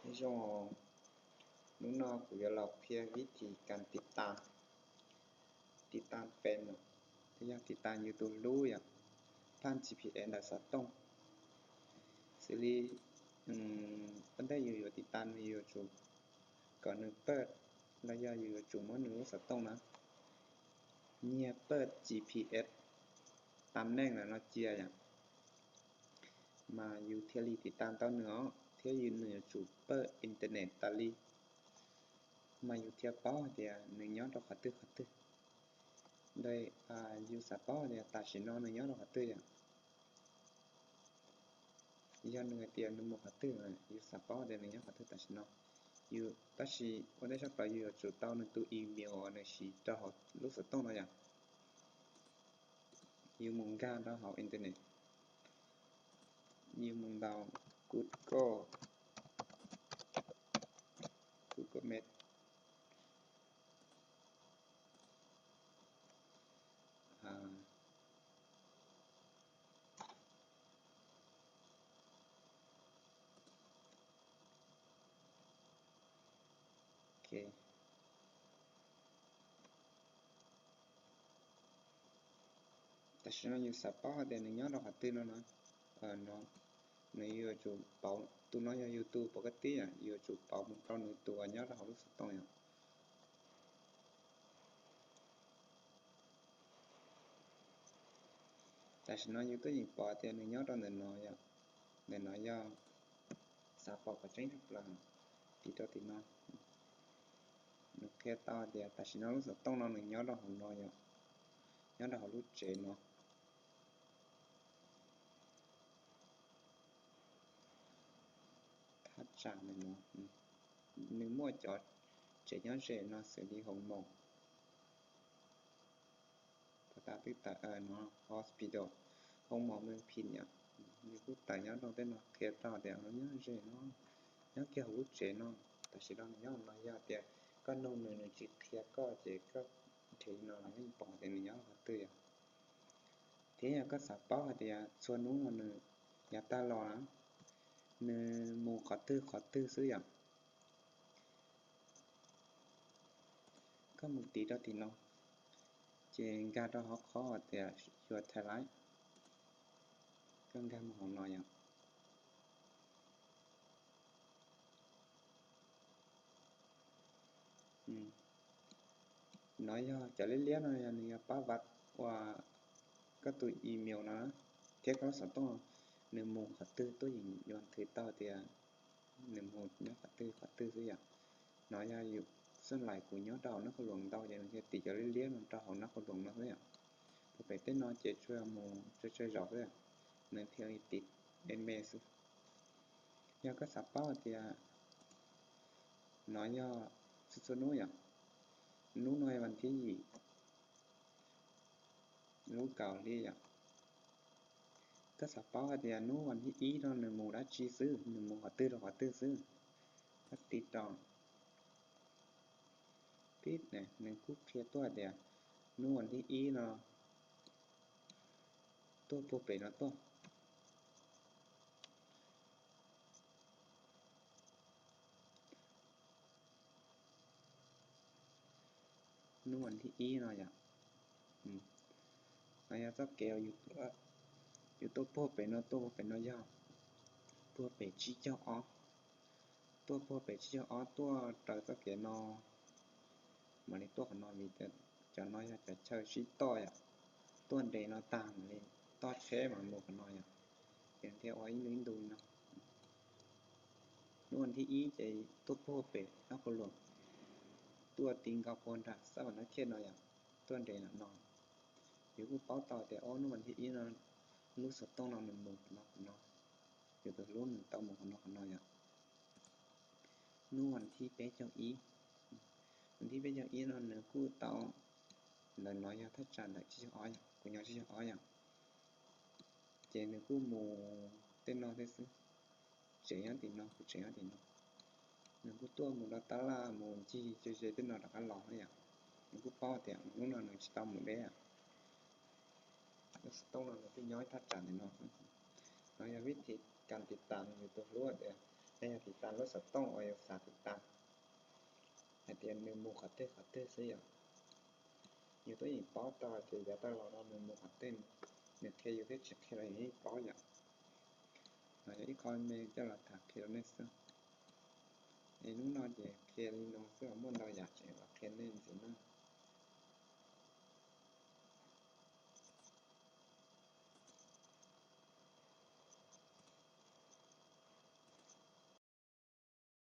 Nyob zoo, hnub no kuv yuav los qhia vib thib kas tiv tas, tiv tas pem no, thiab yog tiv tas yus tus hlub yom, phaj G P S ntawm xov tooj. Xws li ua ntej yus yuav tiv tas nws yuav tsum kom nws pawj, los yog yus yuav tsum muab nws lub xov tooj na nyiag pawj G P S tam neej lawm no cia yom, mas yus thiaj li tiv tas tau nws os, thiab yus nws yuav tsum pawj internet tas li, mas yus thiaj paub hais tias nws nyob rau qhov twg qhov twg. Ntawd yus xav paub tias tam sim no nws nyob rau qhov twg yom. Yog nws hais tias nws mus qhov twg, yus xav paub tias nws nyob qhov twg tam sim no. Yus tab sis ua ntej tshaj plaws yus yuav tsum tau nws tus email uas nws siv rau hauv lub xov tooj no yom. Yus mus nkag rau hauv internet, yus mus ntaus Google, Google Mail. Tam sim no yus xav paub hais tias nws nyob rau qhov twg no no, no nws yuav tsum pauv, tus no yog yus tus pov kab tib, yuav tsum pauv mus rau nws tus uas nyob rau hauv lub xov tooj yom. Tam sim no yus twb yeej pom tias nws nyob rau ntawm no yom. Ntawm no yog xav pom qhov tseeb tshaj plaws, tiv rau tim no. Nws qhia tau tias tam sim no lub xov tooj no nws nyob rau hauv no yom, nyob rau hauv lub tsev no. Thaj tsam ntawm no, nws muaj cov tsev nyob ze no xws li hoo mos, pov tas twb tawm no, hospital, hoo mos me phi yom. Nws kuj tawm nyob rau tej no qhia tau tias nyob ze no, nyob kiag hauv lub tsev no. Tam sim no nws nyob no yog tias koj nug nws, nws tsis qhia koj ces koj nrhiav li no los yeej pom tias nws nyob qhov twg yom. Thiab yog koj xav paub hais tias txhua hnub no nws yav tag los na, nws mus qhov twg qhov twg xwb yom, koj mus tiv rau tim no, ces nkag rau hauv qhov tias xyuas thais laib, koj nkag mus hauv no yom. No yog cov liab liab no yog nws yog pab vav uas koj tus email no thiab koj lub xov tooj, nws mus qhov twg tuaj yeem yuav nthwv tau tias nws mus nyob qhov twg qhov twg xwb yom. No yog yus xab lais kuv nyob rau hauv nab qhov luam ntau ces nws thiaj tiv cov liab liab no rau hauv nab qhov luam no xwb yom. Puag pem tej no ces tsuas yog mus tsawg tsawg zaus xwb, nws thiaj li tiv email xwb. Yog koj xav paub tias no yog txhua txhua hnub yom, hnub no yog vas thib yim, lub kaum hli yom, koj xav paub hais tias hnub vas thib ib no nws mus dab tsi xwb, nws mus qhov twg rau qhov twg xwb, koj tiv rau. Pib nws kuj qhia tuaj hais tias hnub vas thib ib no tuaj puag pem no tuaj. Hnub vas thib ib no yom, no yog txoj kev yus tuaj puag pem no, tuaj puag pem no yog puag pem tsib caug ob, tuaj puag pem tsib caug ob tuaj raws txoj kev no, mam li tuaj qhov no vim cov no yog cov chaw sib toj yom, tuaj nres no tag mam li toj tsheb mam mus qhov no yom, ces thiaj ua ib ntu ib ntu li no. Hnub vas thib ib ces tuaj puag pem nab qhov luam, tuaj ti nkaus puag nram xab vam nab khej no yom, tuaj nres no no. Yus kuj paub tau tias ob hnub vas thib ib no lub xov tooj no nws mus qhov no qhov no, yus tus hlub nws tau mus qhov no qhov no yom. Hnub vas thib peb caug ib, vas thib peb caug ib no nws kuj tau, ntawm no yog thaj tsam ntawm tsib caug ob yom, kuv nyob tsib caug ob yom, ces nws kuj mus tej no thiab xwb, tsev nyob tim no, kuv tsev nyob tim no. Nws kuj tuaj mus rau tab laj mus ncig ze ze tej no rov qab los yom. Nws kuj paub tias hnub no nws tsis tau mus deb, lub xov tooj no nws twb nyob ib thaj tsam ntawm no. No yog vib thib kas tiv tas yus tus hlub tias Yog tiv tas lub xov tooj uas yus xav tiv tas hais tias nws mus qhov twg qhov twg xwb yom. Yus twb yeej paub tau tias yav tau los no nws mus qhov twg, nws qhia yus thiab tsis qhia los yus yeej paub yom. No yog ib qho me coj los tham qhia rau nej xwb. Es hnub no ces qhia li no xwb los muaj ntau yam tseem los qhia nej ntxiv na.